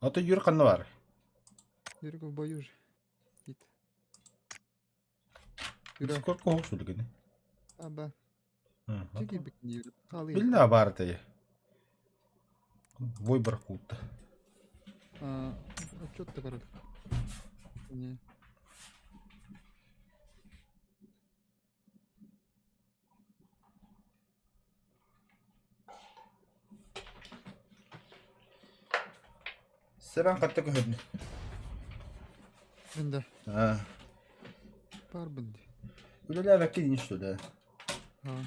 А то Юр ханна бар? Юрик в бою же. Дит. Юра. Дискорд коһу сүлгүнү. Аба. Чики Билна бар ты. Выбор кутта. А, отчет ты король. Не. Сэрэн хатта көһөрдү. Мин да. А. Бар бынды. Үлэлээбэккин ини что ли? А.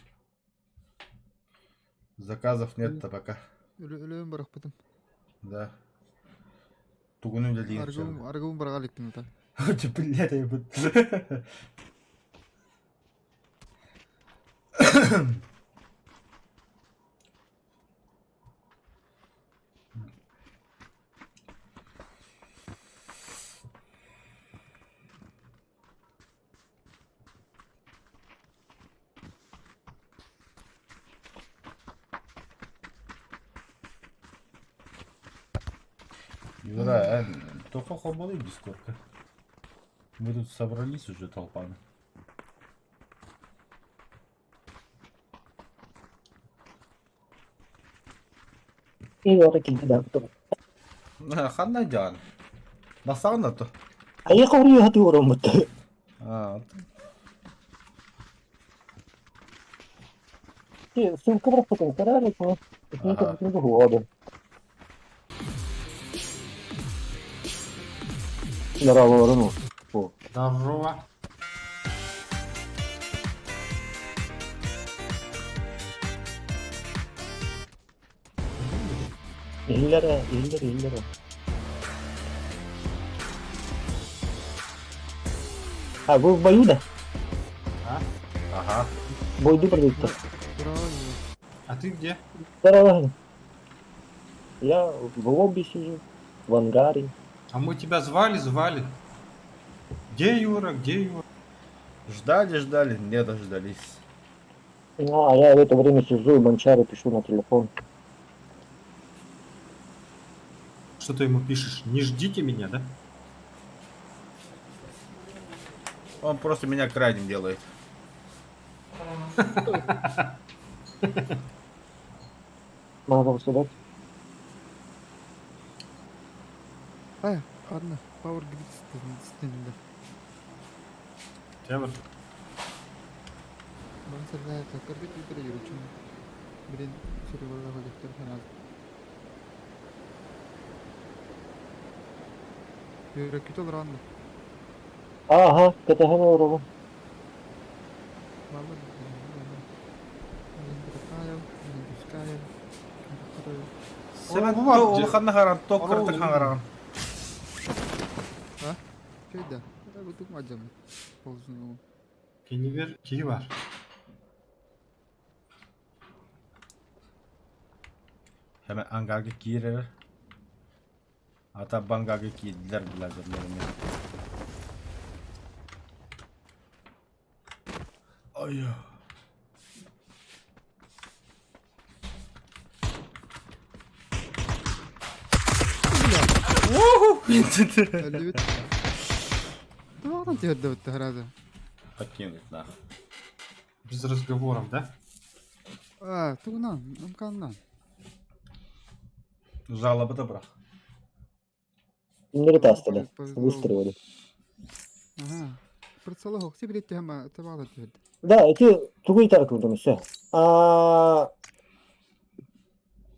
Заказов нет-то пока. Үлөөн барахпытым. Да. Тугун үлэлиир. Аргыбым аргыбым бараға иликпин это. Блядь, я буду. Юра, эн, только хоболы дискордка. Мы тут собрались уже толпами. Ханна дьаан. Басаҕын то. Айа хоруйа хатыороммут. А, Ссылка бырахпытын көрөр Ага. Ага. Здорово, Здорово. Иллere, иллere, иллere. А, вы в бою, да? А? Ага. Бойду придется. Здорово. А ты где? Здорово. Я в лобби сижу, в ангаре. А мы тебя звали, звали. Где Юра, где Юра? Ждали, ждали, не дождались. Ну, а я в это время сижу и манчары пишу на телефон. Что ты ему пишешь? Не ждите меня, да? Он просто меня крайним делает. Могу сюда. А, ладно, Power Grid стенде. Я вот Бан сэрдээ такырды күүтэр юручун. Блин, серверлер хожактар ханаз. Юрөкүт олорон. Ага, катахан оробу. Мама Сэмэн Ол бар, ол же. ханна харан, ток Ол кыртык ол. хангаран. Чөйдө. Бутук мажам. Болсун. Кенигер киһи бар. Hemen angarga киирэр. Ата бангарга киирдилэр билазерлерine. Ой. Әлбит. Туган тиэрдэ битте хараза. Покинуть нахуй. Без разговоров, да? А, тугунан, амканнан. Жалоба добра. Kimleri tastılı? Повезло. Выстроили. Ага. Прицелог, сибирь тема, табала тиэрдэ. Да, эти тугуй таркылдым все. А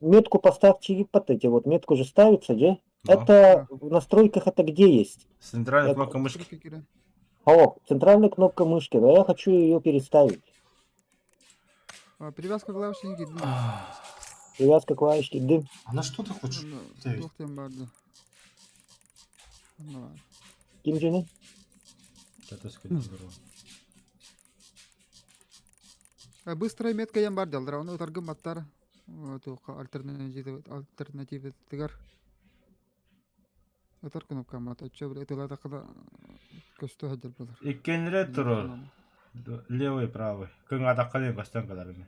метку поставьте под эти вот метку же ставится, где? Да. Это в настройках это где есть? Центральная Я- кнопка мышки. О, центральная кнопка мышки, да я хочу ее переставить. Привязка клавиши кирдин. Привязка клавишки дым. А на что ты хочешь? ставить? Туох тем барды. Онно бар. Ким жени? Это сколько Быстрая метка ем бар дялдыр. Оны утаргын баттар. Туохка альтернатива альтернатива тыгар. Утар кнопка мат. Очо бир этилата кыда көстө хаджар болар. Иккенре турur. Левый, правый. Кын атаккалын костен каларыны.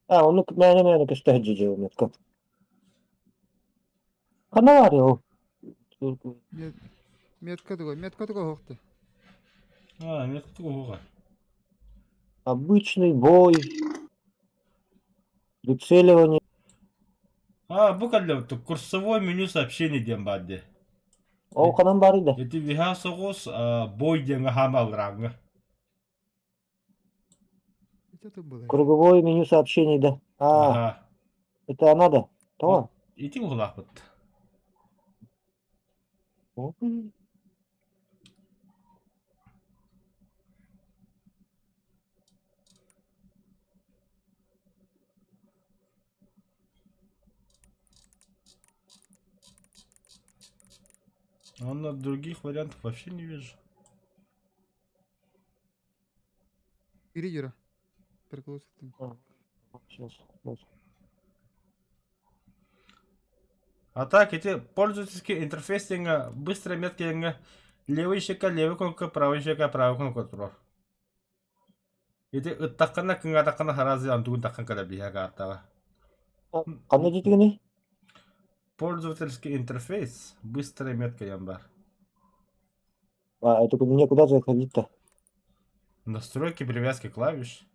А, onu мэне мэне көстө жеже метка. Ханна баар ол? Метка туга, метка туга оһохто. А, метка туга оһоҕа. Обычный бой. Прицеливание. А, бу кэллэ курсовой меню сообщений диэн баар дии. Ол ханан баарый да? Ити виһа соҕус бой диэҥҥэ хаама алларааҥҥа. Круговое меню сообщений да. А, Ага. это она да? То. Ити уһулаахпыт. Он других вариантов вообще не вижу. Ири Юра. Переключити. Сейчас, сейчас. А так эти пользовательский интерфейс диэҥҥэ быстрая метка диэҥҥэ левый щека левый кнопка, правый щека правый кнопка турар. Ити ыттаххына кыҥаатаххына сразу антугун таххан кэлэр биһиэхэ каартаҕа. Ханна диэтигиний? Пользовательский интерфейс, быстрая метка диэн баар. А, это мне куда заходить-то? Настройки привязки клавиш.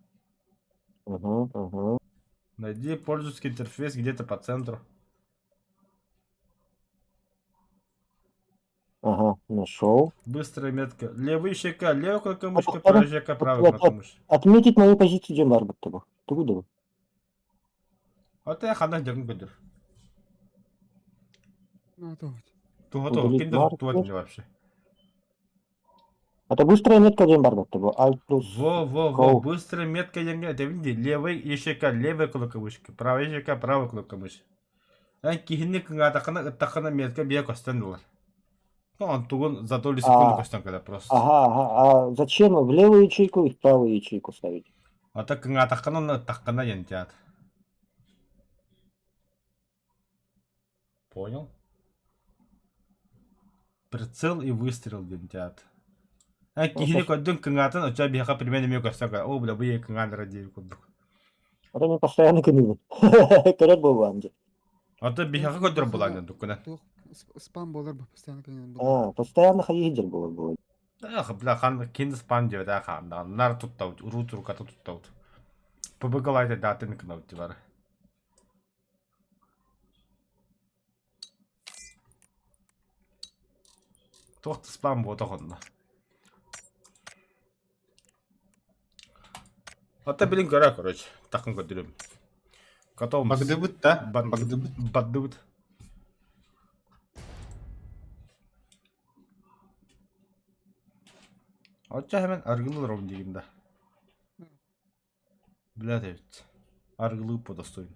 Угу, угу. Найди пользовательский интерфейс где-то по центру. Ага, нашел. Быстрая метка. Левый щека, левая кнопка мышки, А, правая щека, правая кнопка мышки. Отметить мою позицию диэн баар будто бы. Тугу да? Вот я ханна дьоҥ көдөр. Ну, то вот. Туга туга Удалить ким да маркер. туттубат вообще. Это быстрая метка диэн баар будто бы. Alt плюс. Во, во, во, Go. быстрая метка диэҥҥэ этэбин дии. Левый ещека, левая кнопка мышки, правая щека, правая кнопка мышки. Эн киһини кыҥаатаххына ыттаххына метка биэ көстөн ылар. Ну, онтугун за доли секунды А. көстөн кэлэр просто. Ага. А зачем в левую ячейку и в правую ячейку ставить? А так кыҥаатаххына ыттаххына диэн театр. Понял? Прицел и выстрел диэн театр. Эн киһини көрдүн кыҥаатын оччо биһиэхэ примерно эмиэ көстөн кэлэр. Оо, бля, бу кыҥаан эрэ диир курдук. А то мен постоянно кыныыбын. Көрөр буолуом дии. А то биһиэхэ көрдөр булаан дуккуна. Туох спам буолар бу постоянно кыҥаан буолар. А, постоянно хайыһыдьар буолар буолар. Эх, бля, хан кин спам диэбит аа хаандаан. Нар туттабыт, уруу туруката туттабыт. ПБГ лайта даатын кынабыт бары. Туох да спам буотах онно. Ата билин көрө, короче. Тахын көрдүрүм. Котом. Багдыбыт да? Багдыбыт. Багдыбыт. Оччо hemen аргылы диигин да. Блядь, эбит. Аргылы по достойно.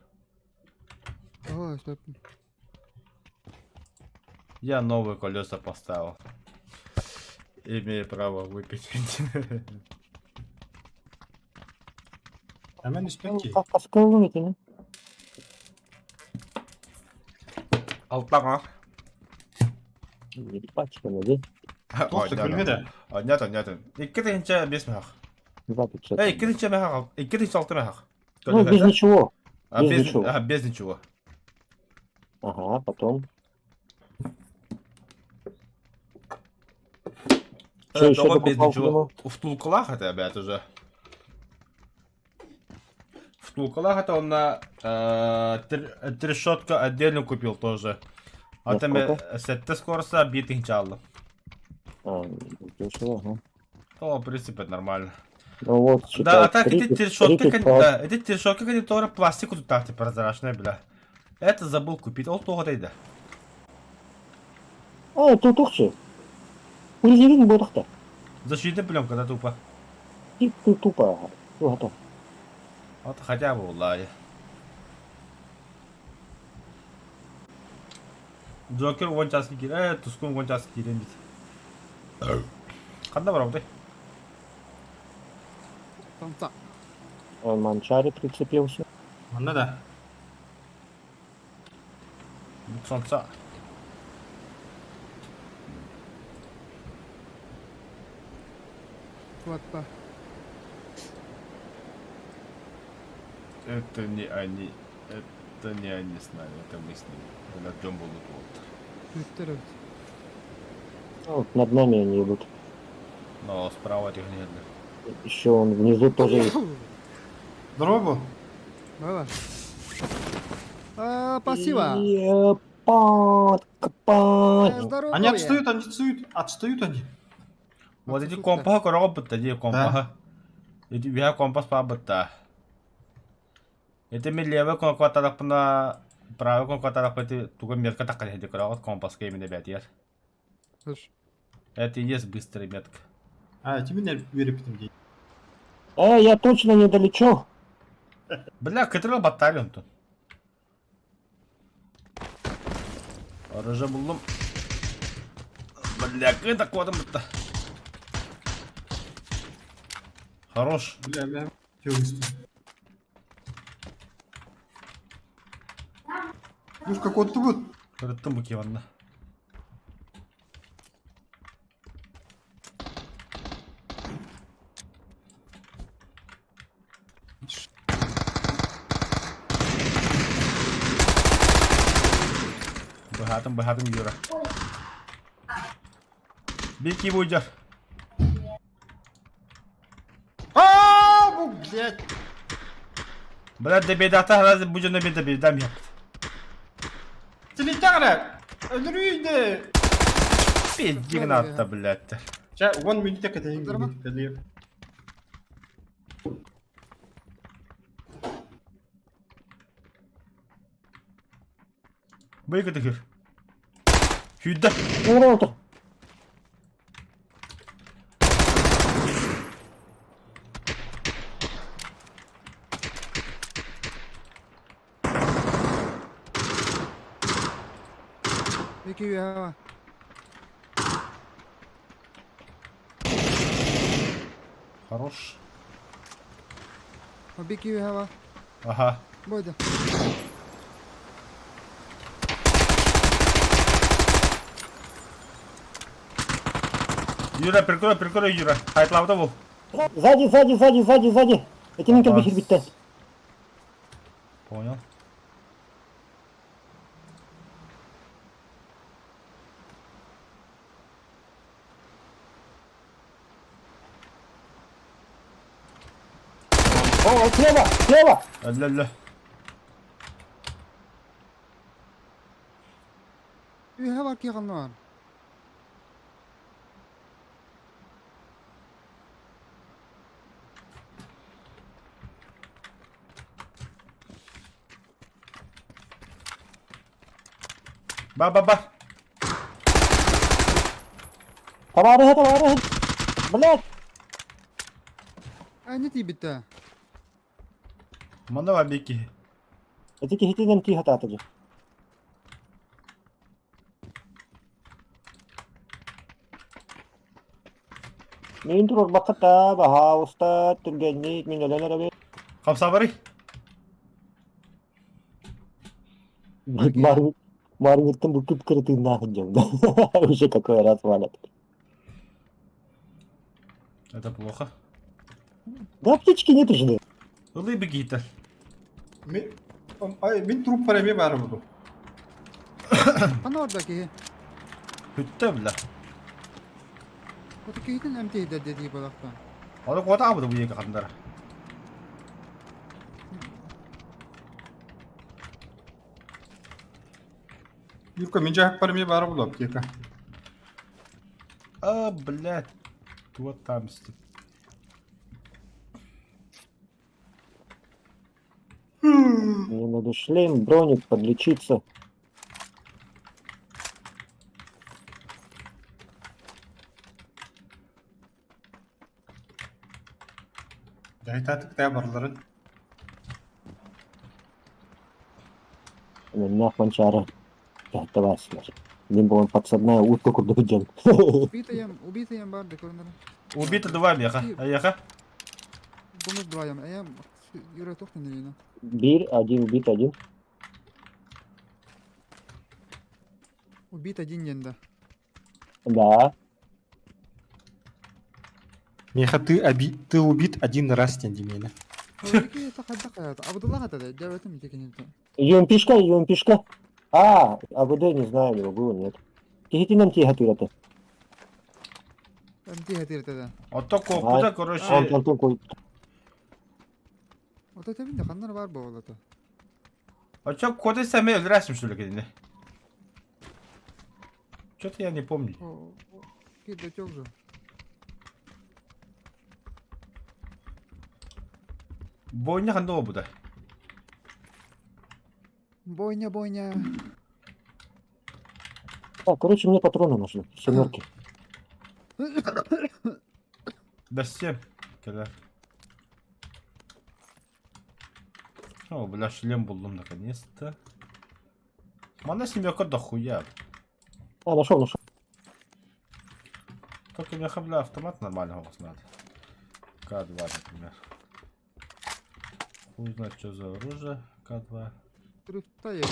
Ой, стоп. Я новые колеса поставил. Имею право выпить. Hemen испекки. Хаскылын итини. Алтаҥа. Пачканы дии. Туох да күлүө да. Нятын, нятын. Икки тыһыынча биэс мөһөх. Два пятьсот. Эй, икки тыһыынча мөһөх, икки тыһыынча алта мөһөх. Ну, без ничего. А, без без, ничего. ага, без ничего. Ага, потом. Что еще Того без докупал к ничего. нему? Втулкалаах это, опять уже. Втулкалаах это он на трещотка отдельно купил тоже. А На там сколько? сетте скороса биир тыһыынча. А, дешево, ага. То, в принципе, нормально. Ну вот, считай, Да, а так эти 30, трещотки, 35. да, эти трещотки, которые пластик тут так, типа, прозрачная, бля. Это забыл купить. Ол тоҕо да. А, тут тухчы. Урезерин буолахта. Защитная пленка, да, тупо. Ты тупо. Ну, готов. Вот хотя бы улай. Джокер уон часка киир, Тускун уон часка киирэн бит. Ханна барабытай? Танца. Он манчаре прицепился. Манна да. Солнца. Хватта. Это не они. Это не они с нами, это мы с ними. Бля, Джон был вот. Күүттэр эбит. Вот над нами они идут. Но справа этих не видно. Еще он внизу тоже есть. Дробу? Баба. А, спасибо. Епать, копать. Здоровья. Они отстают, они отстают, отстают они. Вот эти компаһы көрөҕө бытта дии компаһы. Ити үһэ компас баа бытта. Ити мин левый кнопкаттарахпына правый кнопкаттарахпына ити туга метка таххан иһити көрөҕүт компаска именно бэтиэр. Слышь, Это и есть быстрая метка. А, тебе не верепитим дии. Я точно не долечу. Бля, кытырыл батальон тут. Оружие буллум. Бля, кыта кодом бытта. Хорош. Бля, бля. Теория. Ну, какой-то вот. Кырыттым бу киванна. Быһаатым, быһаатым Юра. Бики будер. А, бу, блядь. Бля, дебедата раз будем на беда бедам я. Телетара! Өлөрүйді! Пиздигната, блядь. Ча, 10 минут кәтейін Дарма? кәлер. Быйкы тыхыр. Хүдді. Ура, Вики, я. Хорош. Бики, я. Ага. Бойда. Юра, прикрой, прикрой, Юра. Хайтлавда был. Сзади, сзади, сзади, сзади, сзади. Этим Опа. кэлбит битте. Понял. О, слева, слева. Өллө-өллө. Үһэ бар киһи бар. Ба-ба-ба. Товарищ, товарищ. Блядь. А не тиибитэ. Манна бар бики. Эти киһитинэн киһи хатаатыгы. Мин турар бакыта, баһаалыста, түргэнник, мин өлөн эрэбин. Хамсабары. Марвиттан бу кып-кырытыыннаах дьон. Уже какой раз валят. Это плохо. Да аптечки нет уже. Ылый бигитер. Мен, ай, мен труп бар эме бары буду. Ханна орда киһи. Хүттэ бля. Ото киһитин эмтиһидэр дии буолахта. Оны кота абыды бу екі қандара. Юрка, мен жақ бар эме бары буду аптека. А, блядь. Вот там стып. Мне надо шлем, броник, подлечиться. Дайтатык та барларын. Нах манчара. Давай, Мин буолан подсадная утка курдук дьон. Убитыем, убитыем бар да көрүнөр. Убито два меха. Аяха. Бонус двоем. А я Юра тохтан дегенэ. Бир, один, убит один. Убит один диэн да. Да. Меха, ты, оби... ты убит один раз, тендимена. Вики сахадда каята. Абдулла хатада. Дәбәтим ити кинитэ. Юмпишка, юмпишка. А, АВД не знаю, не могу, нет. Киһитинэн тиэһэ тыырата. Тиһэ тиэртэ да. Ото куоппута, короче, Онтон кой. Ото тэбин да ханнар бар буолата. Очо коды сами өлөрөсүм что ли кинини? Что-то я не помню. Кирдачок же. Бойня ханна буолбута? Бойня, бойня. Так, короче, мне патроны нужны. Семерки. Бэссиэм. Кэлэр. О, бля, шлем буллум наконец-то. Манна семерка дохуя. А, нашел, нашел. Только мне бля, автомат нормального у вас надо. К2, например. Хуй знает, что за оружие. К2. Трыфта я.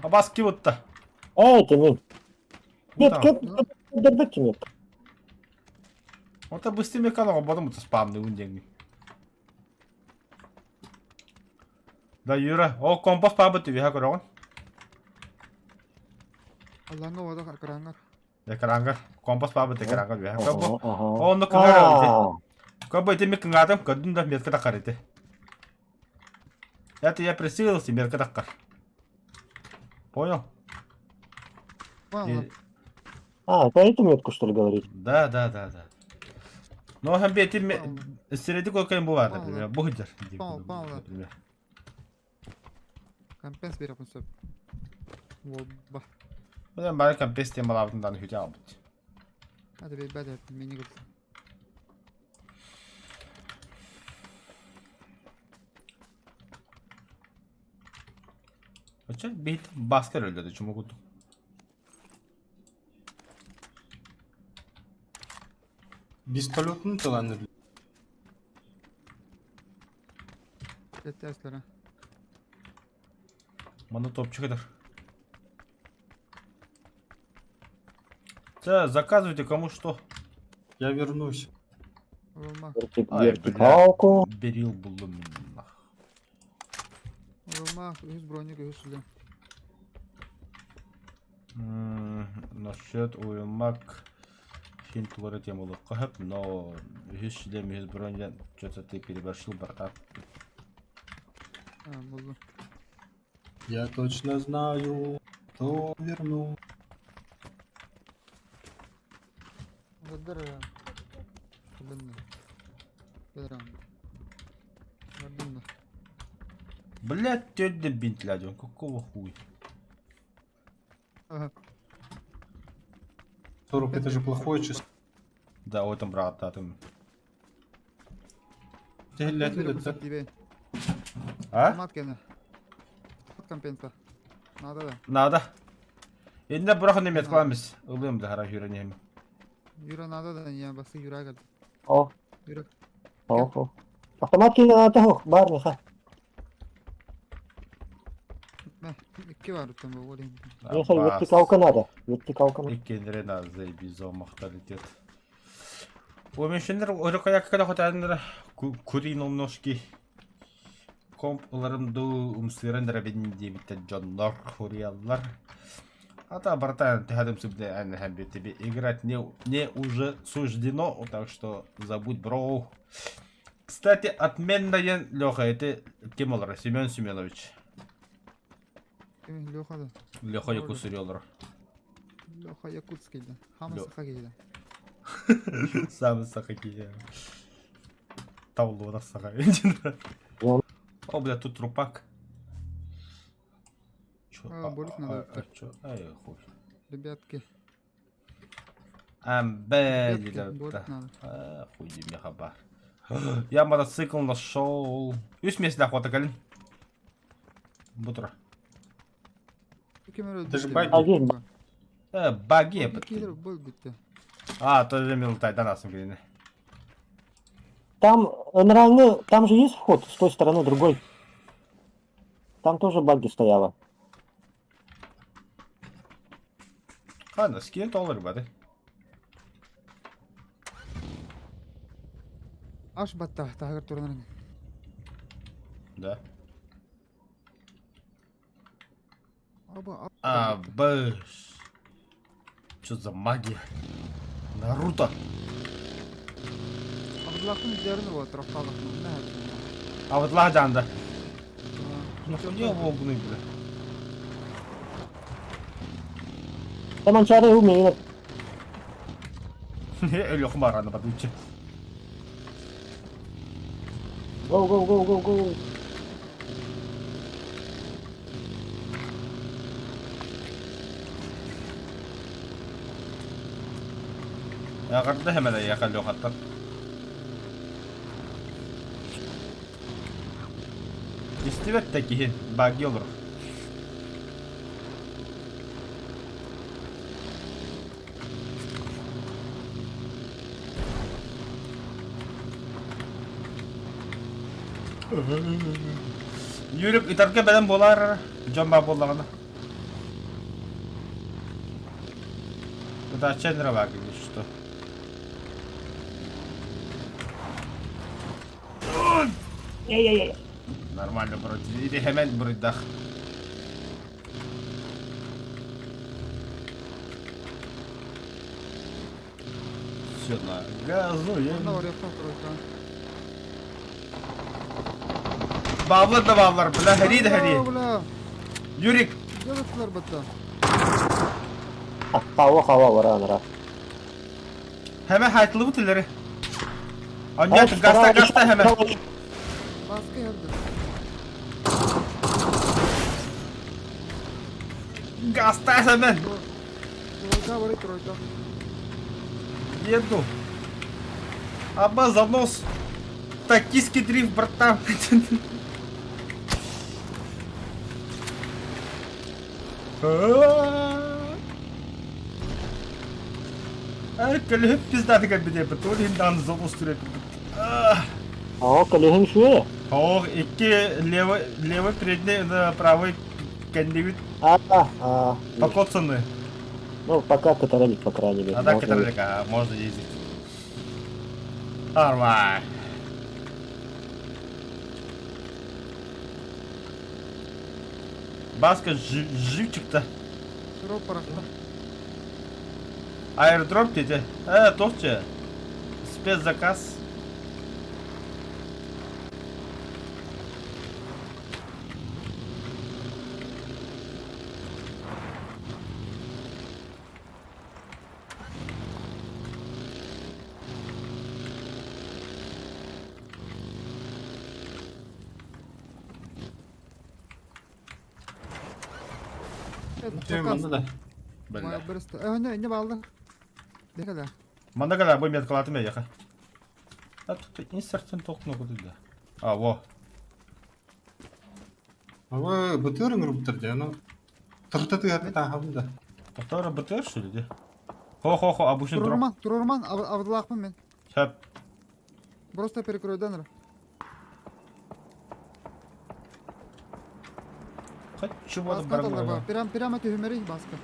А баски вот-то. А, это не. Нет, там. как дербетти нет. Вот быстрее канал, потом это спамный унденги. Да, Юра. О, компас пабы ты виха көрөҕүн. Аллаҥҥа уода экраҥҥар. Экраҥҥа. Компас пабы экраҥҥа виха. Ага, ага. Онно кыҥар А, Кобы ити ми кыҥаатым, көрдүм да метка таххар ити. Это я прицелился, метка таххар. Понял? Мало. А, это эту метку, что ли, говорить? Да. Но хам эти среди кокаин бывает, например, будет. Пал, пал. Например. Компенс береппин сөп. Уолба. Мен бары компенс тем балабытын хүтэ албыт. Hadi be бәдә мени көрсө. Оча бит баскер өлдөдү чумугуду. Пистолетын тыланыр. Жеттерслere. Маны топчик эдэр. Це, заказывайте кому что. Я вернусь. Урулма. Ай, Вертикалку. Берил булдум нах. Урулма үһүс броник үһүс сүлэ. Насчет уймак хин тугара темалыкка хөп, но үһүс шлем үһүс бронь что-то ты переборщил, братан. А, булду. Я точно знаю, что верну. Бадыр. Бадыр. Бадыр. Бадыр. Блядь, тетя бинт ляден, какого хуя? Ага. 40 это же плохое число. Да, вот там брат, да, там. Тебе А? Автомат кene. Компенса. Надо да. Надо. Инде бұрақы немет қыламыз. Ылым да хара хүренем. Юра надо да, я басы Юра geldi. О, Юра. о, о. Автомат надо, бар, неха. Ne? İki var utan bu olayım. Неха, вертикалка надо. Вертикалка надо. Иккенре на заебизо махталитет. Уменьшенер өрөкаяк кала хотаннар курин ножки. Комп ыларым ду умсыран рабин дебитте джоннор хурияллар. А та, братан, ты хадым субде тебе играть не уже суждено, так что забудь, бро. Кстати, отменная Леха, это кем олар? Семен Семенович. Леха да. Леха Якусырелор. Леха Якутский да. Хама Сахаки да. Сам Сахаки. Таулу Саха. О, бля, тут трупак. Чё? А, болик надо. А, чё? Ай, хуй. Ребятки. Амбе, Болик надо. А, хуй, мне хабар. Я мотоцикл нашел. Үс месте охота, Калин. Бутро. Это же баги. А, здесь Баги. Был битте. А, тоже милтай, да нас блин. Там, на там же есть вход с той стороны другой. Там тоже багги стояла. Ладно, скинь доллар, бады. Аш батта, тагыр турнирин. Да. Аба, А, Б. Что за магия? Наруто. Абдуллахтын үддэрин уо трофалахтын А вот ладанда. Нахуя волгуны, бля? Там анчары умеет. Өлөх бараны бадучы. Гоу, гоу, гоу, гоу, гоу. Эҕэрдэ хэмэлэ эйиэхэ Лехаттан. Истибэт да киһи, багги олорор. Юрик ытарга бэлэм буолаар дьон баар буоллаҕына. Ытааччы эн баар что. Эй-эй-эй. Нормально вроде. Или хэмэн буруйдах. Все на газу. Онно барыахтаах тройка. Бааллар да бааллар, бля, хэрии да хэрии. Бля, Юрик, дьарыктылар батта. Хава хава вара нара. хэмэ хайтылыбыт илери. Аннят гаста гаста хэмэ. Баскы ярды. Гаста хэмэ. Тройка бары тройка. Еду. Аба занос. Токийский дрифт, братан. Ай, көлөһүп пиздаты кэлбит эбит. Ол иһин даҕаны занос түрөппүт. О, көлөһүм шуэ. Ох, икки левый, левый передний, правый кэннибит А, а. покоцаны. Ну, пока катаралик, по крайней мере. А так Можно катаралик, а, можно ездить. Нормально. Баска живчик-то. Сорок парахта. Аирдроп дede. Тохче. Спецзаказ. Манна да. Бля. Бля. Не балды. Декала. Манна кала бу меткалатым яха. А тут инсертен тоқтын оқыды да. А, во. Ава бытырын групптар дьэ, ону тырта тыгата тааһабын да. Тоқтаура БТР, что ли, де? Хо-хо-хо, обычный дроп. Турурман, турурман, абдылахпын мен. Сөп. Просто перекройдан ра. Хочу воду Баска талар ба. бармын. Прям прямо түһүмери баска.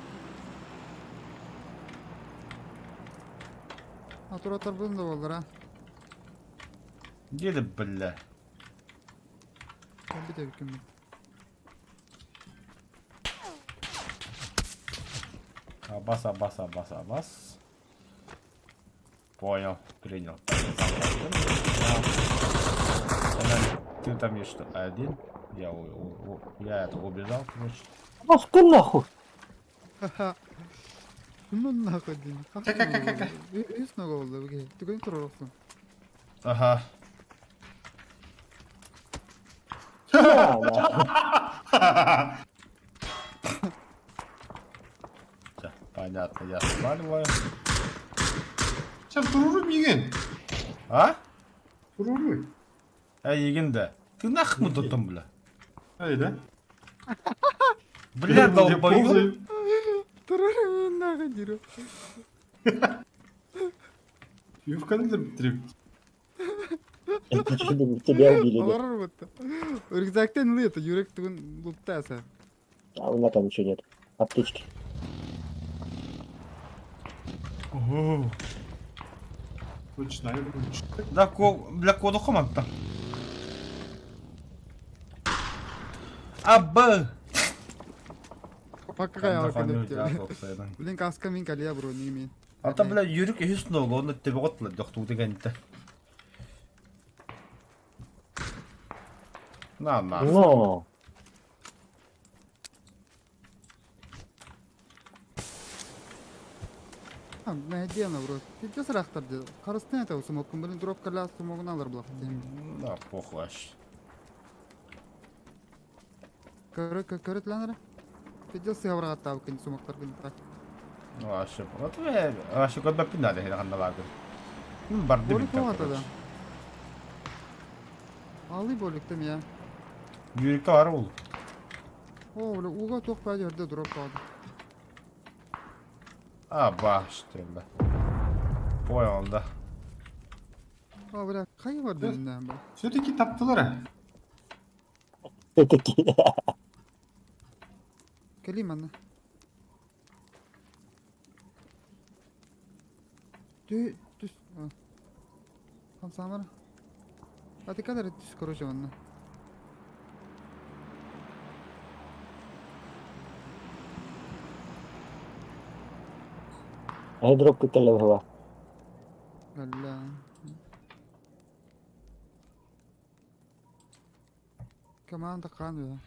А туратар бұны да болдыр, а. Где бля? Бите биким. Абас, абас, абас, абас. Понял, принял. Ты там есть что? Один? Я, я это убежал, короче. Баскы нахуй. Ну нахуй дин. Ка-ка-ка-ка-ка. Үс нога болды бүге. Түгін туруруксун. Ага. Да, да. Всё, понятно, я сваливаю. Сейчас туруру миигин. А? Туруру. Эй, Егинда, ты нахуй тут там, бля? Ай, да? Бля, долбоёб. Туруру нахуй диру. Ювканы да битирип. Тебя убили, да. Олар бутты. Рюкзактен ылы юрек түгін луттаса. А у меня там ничего нет. Аптечки. Ого. Точно, я думаю, Да, ко, бля, коду команда. А, Б. Пока Ханна я ханна кэлэттиэ. уопсайынан. Блин, каска мин кэлиэ брони мин. Ата бля Юрик үһүс нолу онно төбөҕөт тыла дохтуута кэннитэ. На на. Но. Мэйдиэн бро. Пиздец рахтар деді. Харыстын это смокун, блин, дроп каля смогун алар булак. На похуй вообще. Көрө көрө тланара. Пиздец сыгабыра табы кин смоктар кин так. Вообще. Вот вы вообще код баппин надо хана лагер. Барды Болик бит. болот да. Алы боликтем я. Юрикка бар ул. О, бля, уга тоқ па жерде дроп калды. А баш бля. Понял, да. О, бля, кай бар дедим бля. Все-таки таптылар. а. Все-таки. Келим аны. Тü түс. Хамсамар. А ты когда түс, короче, онна. Айдроп кэлэ была. Бля. Команда қан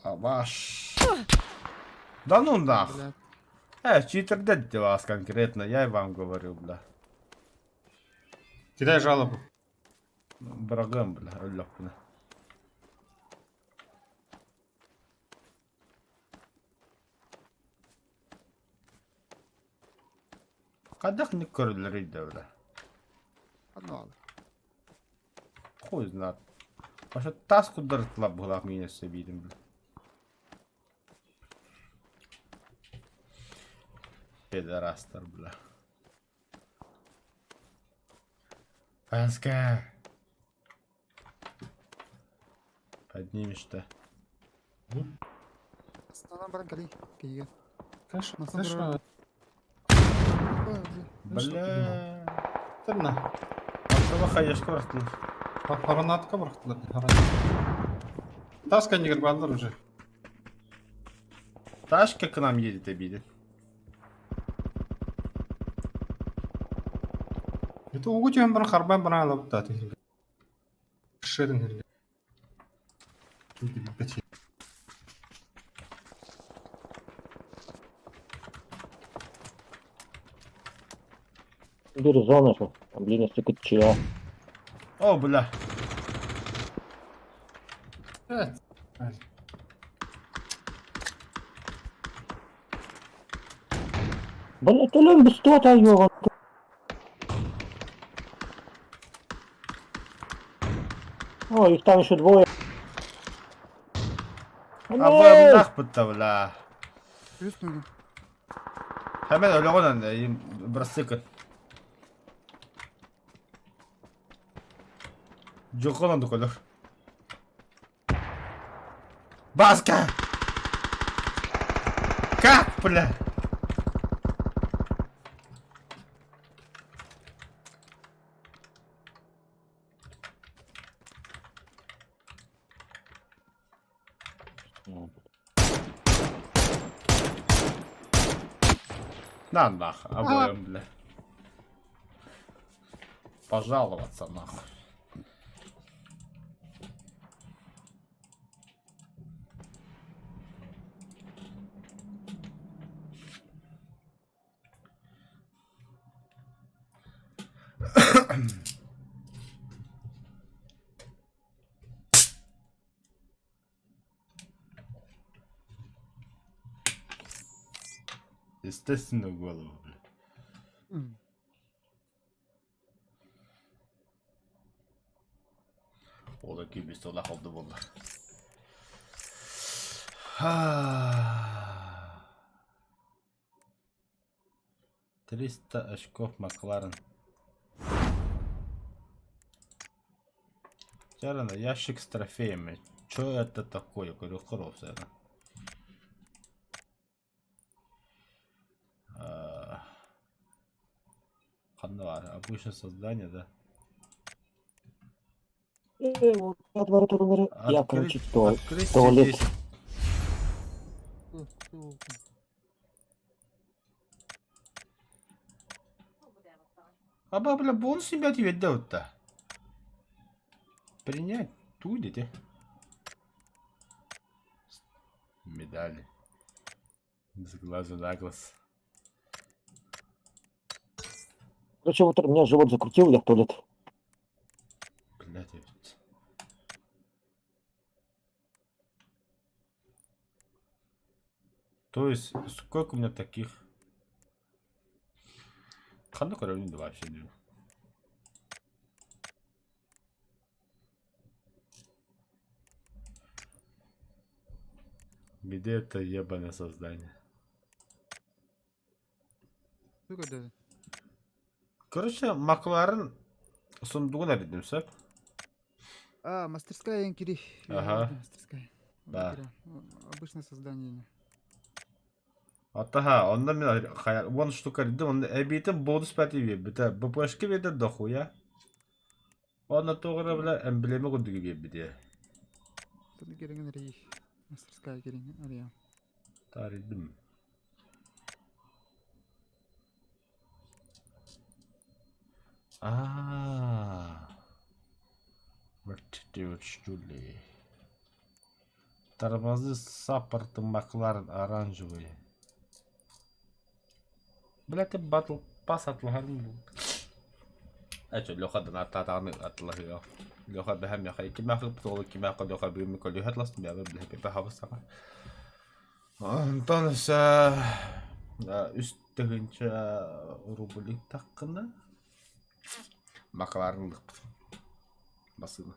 А баш. Да ну нах. бля. Читер дед вас конкретно, я и вам говорю, бля. Кидай жалобу. Брагым, бля, өллөх, бля. Қадақ не көрілер үйді, бля. Одно ал. Хуй знает. Вообще тас кудыртла бұлақ мен себейдім, бля. Пидорастер, бля. Паска. Поднимешь-то. Астанадан баран кәли. Кейге. Конечно, На самом конечно. Бля. Тырна. Аттыба хаешка барахтылар. Харанатка барахтылар. Тас кәнігер балдар уже. Ташка к нам едет, обидит. Это угу түйен бір харбан бір алып та. Шерін. Бери зону же. Блин, если чья. О, бля. Бля, төлөм быстро ёга. О, их там еще двое. А вы нах бля. Түс нүгін. Hemen öyle konan брассыкын. Жоқонан дуколор. Баска! Как, бля? На нах, обоим, бля. Пожаловаться нахуй. Естественно, в голову, бля. Ол да күйбесті олды болды. 300 очков Макларен. Чарана, ящик с трофеями. Чё это такое? Говорю, хров, это. Ханнар, обычное создание, да? Вот отворот румеры. Я, короче, Открыть, то, открыть туалет. 10. Аба, бля, бонус ребят ведут-то. Принять. Тудите. Медали. С глазу на глаз. Короче, вот у меня живот закрутил, я в туалет. Блядь, я ведь- То есть, сколько у меня таких? Ханна Каролина вообще не. Где это ебаное создание? Туга да. Короче, Макларен сундугун арыйдым сөп. А, мастерская Энкири. Ага. Мастерская. Да. Обычное создание. Атаха, онда мен хайа, вон штука арыйдым, онда эбиитин бонус пәти биэрбитэ, БПшка биэрдэ дохуя. Онно туох эрэ бля эмблема курдук биэрбитэ. Тут кереген рей. Мастерская кереген ария. Тарыйдым. А. Вот эти вот что ли. Тормозы саппорты Макларен оранжевые. Бля, ты батл пас атлаһарым бу. А что, Леха донаттаатаҕына атлаһыа. Леха бэһэм миэхэ икки мэхэ ыппыт икки мэхэ Леха бүгүн көлүөһэ атластым я бля пепе хабыстаҕа. Онтон өссө үс тыһыынча рубль таххына Макларен ылыахпыт. Басыына.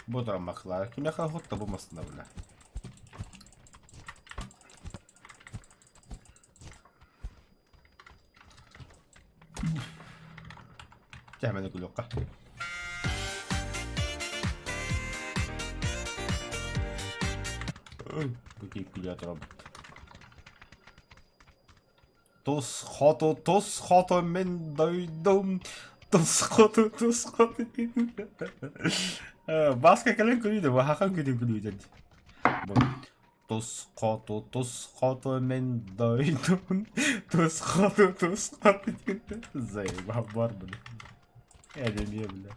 Бу туран Макларен кимиэхэ уһутта бу массыына бля. Дьэ, маны күлүөххэ. Бу киһи күлэ турабыт. Тус хоту, тус хоту мин дойдум, тус хоту, тус хоту. Баска кэлэн күлүүдэ, баһахан күлүү күлүүдэ. Тус хоту, тус хоту мин дойдум, тус хоту, тус хоту. Заебал бар, бля. Энемия, бля.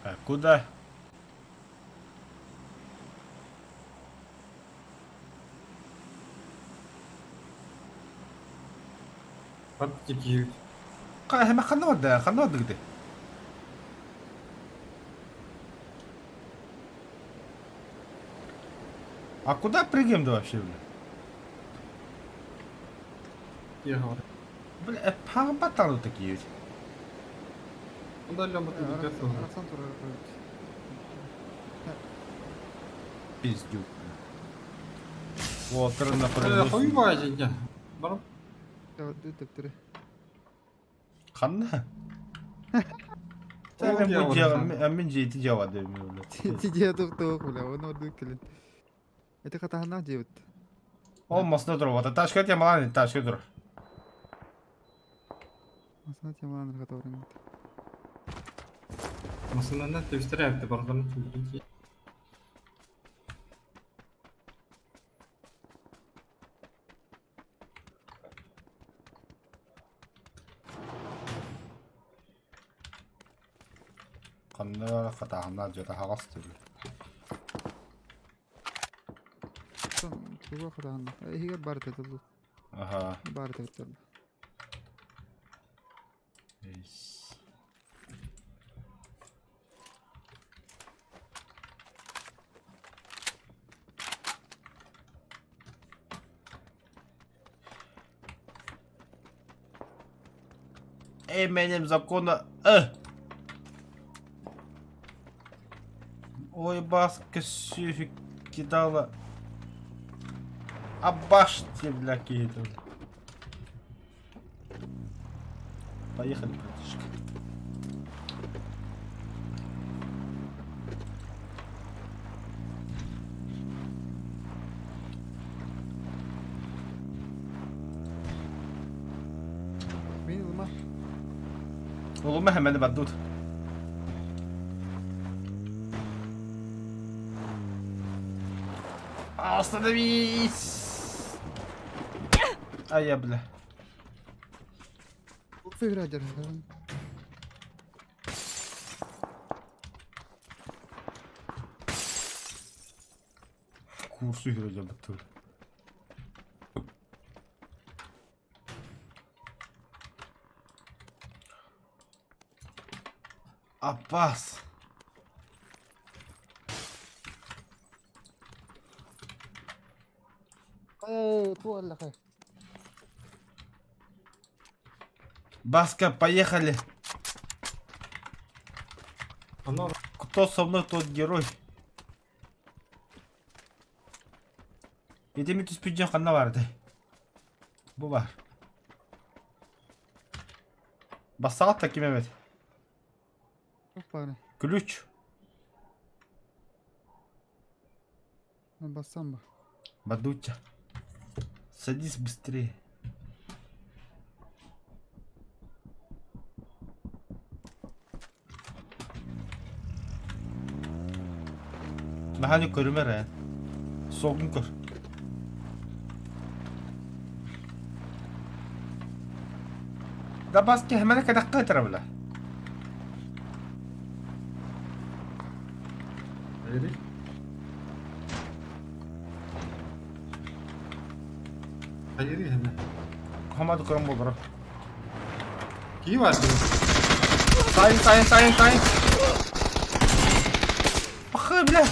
А куда? Подтекил. Ханна барда, ханна бардыгыт? А куда прыгаем-то вообще, бля? Я говорю. Бля, паҕа такие ведь. Ну да, Лёма, ты не Арасан турар. Пиздюк. Вот, на Хуй вазить. Бар. Төптөрү. Ханна? Ол Мен бу дьявол, дьиэҕэ, мин дьиэти дьиэҕэ диэм, блядь. Тидиэ тух бля, оны ордук келин. Это хатахана диэбит. Ол масына тур, вот ташка темалан, ташка тур. Масына темалан хатаурын. Масынаны төстірәпті барғанын түлден. Ханна хатаһына дьиэтэ хаҕас түбү. Туга хатахана. Эһиге бар тетелу. Аха. Бар тетелу. Эйс. Именем закона. Ой, баска сүһү кидала. Абаште, бля, киһитэ. Поехали, братишка. Мин ылма. Улума хэмэни бардут. Остановись! А я, бля. Сыграть. Курсу үһүрэ дьабыттыбыт. Аппаас. Эй, туоллаха. Баска, поехали. Оно Кто со мной, тот герой. Ити түспүт дьон ханна барды? Бу бар. Бассаҕат да ким эбит? Туох баара? Ключ. Бассам ба. Бадуча. Садись быстрее. Наһаа көрүмэр ээ. Суоҕун көр. Да бас киһимэни кэтэххэ ытыра била. Эри. Hayır yani. Хамады көрөн болдура. Кии бар дии. Сайын, сайын, сайын, сайын. Пахы, бля.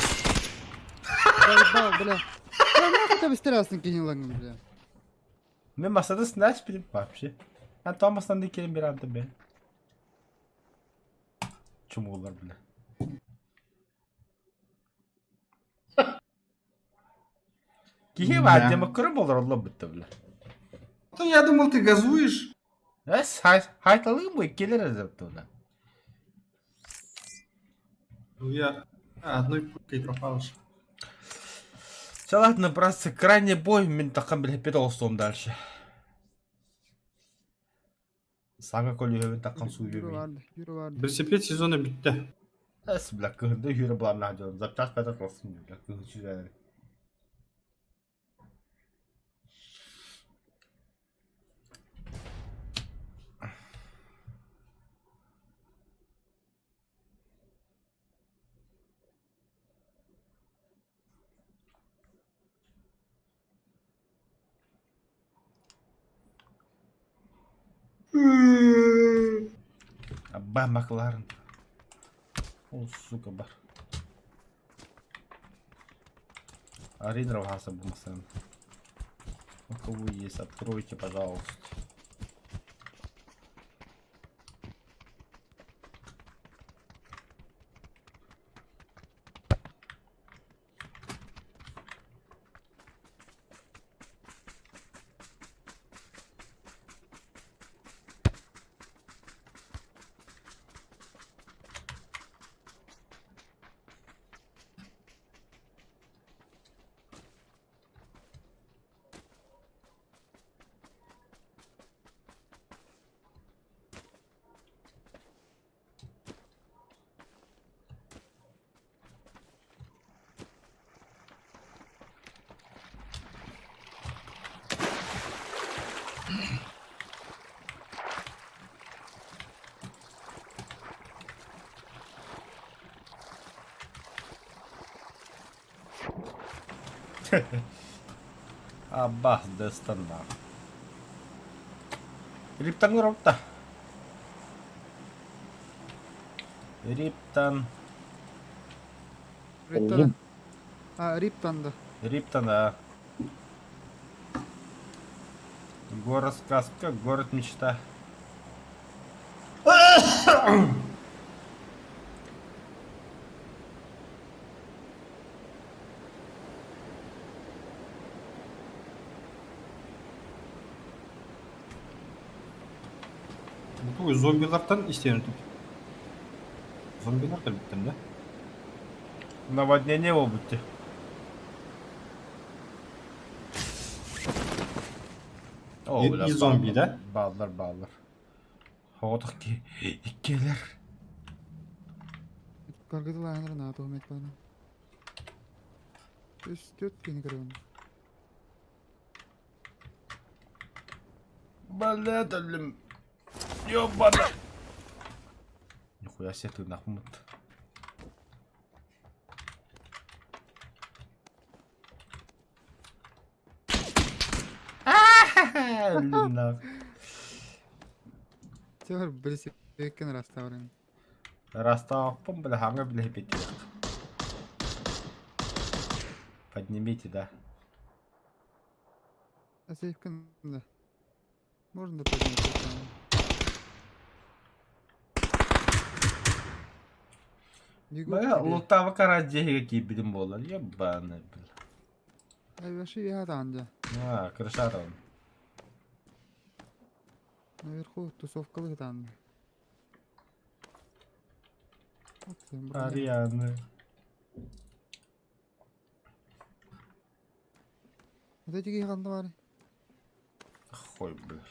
Заебал, бля. Бля, нахуй ты быстрее кинул, бля. Мен масада снять билим вообще. Ben tam masada dikelim bir anda be. Чумулар, бля. Киһи Да. бар, демокры болар олла бітті, бля. То я думал, ты газуешь. Эс, хай, хайталыгым бу иккилер эзепти, бля. Ну я одной пулькой пропал. ж. Все, ладно, братцы, крайний бой, мен таққан бля, пет олстом дальше. Саңа көлүһөбүн таққан суу Юра бебей. барды, Юра барды. Велосипед сезона бітті. Эс, бля, кыһында хүрэ буларна дьон. Запчас пятат олсын, бля, кыһын сүрәри. Абба Макларен. О, сука, бар. Арина Рваса бумасан. У кого есть, откройте, пожалуйста. Аббас Дестанна. Риптан ропта. Риптан. Риптан. А, Риптан да. Риптан, да. Город сказка, город мечта. Бу зомбилартан истиэн тут. Зомбилар кэлбиттэр да? Наводнение буолбут дии. О, И, бля, и зомби, да? Бааллар, бааллар. Оҕотох ки иккилэр. Каргытылааһыннар наата умет баана. Үс түөрт киһини көрөбүн. Бля, өллүм. Ёбана. Нихуя себе ты нахмут. Өллүм нах. Север билсибиккин растаабарын. Растаахпын, бля, хаҥа билэһиппит. Поднимите, да. Сейфкин да. Можно поднять. Бегу к Бля, тебе. лутава кара дьиэһигэ киирбитим буоллар, ебаный, бля. Ай, вообще я там, да. А, крыша там. Наверху тусовкалык там. Вот, броня. Арианы. Вот эти гиганты бары. Хуй, бля.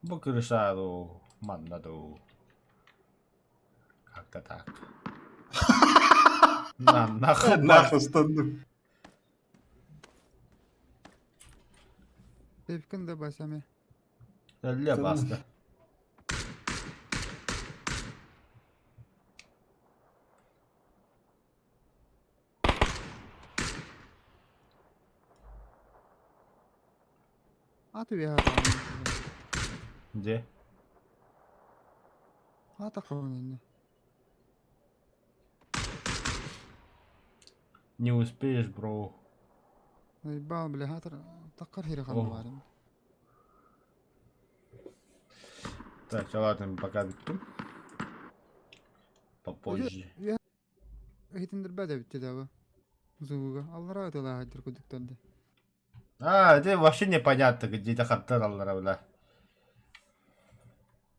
Бу крыша дуу, манна дуу. Как-то так. На, нахуй бар. Нахуй стану. Тепкин да басами. Өллө баста. А ты я там. Где? А такого не. Не успеешь, бро. Заебал, бля, хатыр. Таккар хире О. ханды Так, всё, ладно, пока бүттүм. Попозже. Иһитиннэрбэт эбит дии Звуга. Аллараа ытылааһайдыр курдуктар дии. А, это вообще непонятно, где-то хаттар аллара, бля.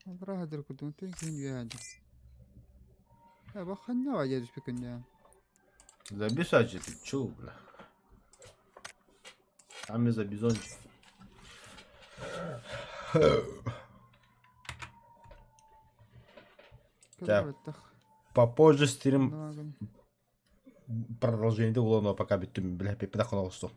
Аллараа сылдьар курдук. Тын киһин үөһээ дии. Э, бу ханна дии түспүккүн дии. Забесачи ты чё, бля? Там и за бизончик. Так. Көрбөттөх. Попозже стрим Давай, продолжение улану пока бүттүм, бля, пепедах оҕустум.